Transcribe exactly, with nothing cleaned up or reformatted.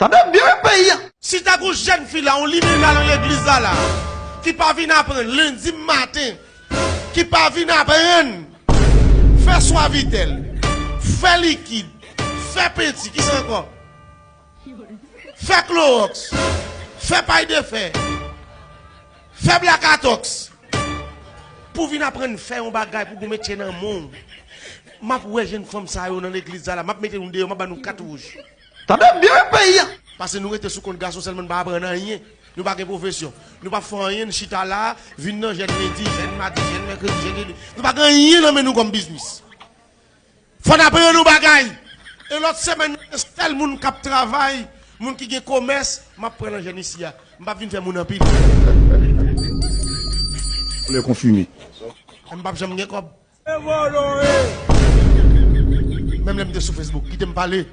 Tande byen, peyi a. Si ta gon jèn fi la, yon limena nan legliz la la, ki pa vin aprann lendi maten, ki pa vin aprann fè swavitèl, fè likid, fè penti, ki sa ankò? Fè klowòks, fè pay de fè, fè blakatòks. Pou vin aprann fè yon bagay, pou gon metye nan men w. M ap wè jèn fanm sa yo nan legliz la la, m ap mete nou deyò, m ap ba nou kat wouj. Tande byen, peyi a. Paske nou rete sou kont gason sèlman, nou pa aprann anyen. Nou pa gen pwofesyon. Nou pa fè anyen, n chita la, vin nan jèn lendi, jèn madi, jèn mèkredi, jèn jedi. Nou pa gen anyen nan men nou kòm biznis. Fò n aprann yon bagay. E lòt semèn, sèl moun k ap travay, moun ki gen komès, m ap pran nan jèn isi a. M p ap vin fè moun anpil. Le konfime. M p ap janm gen kòb. Menm lè m te sou Facebook, kite m pale.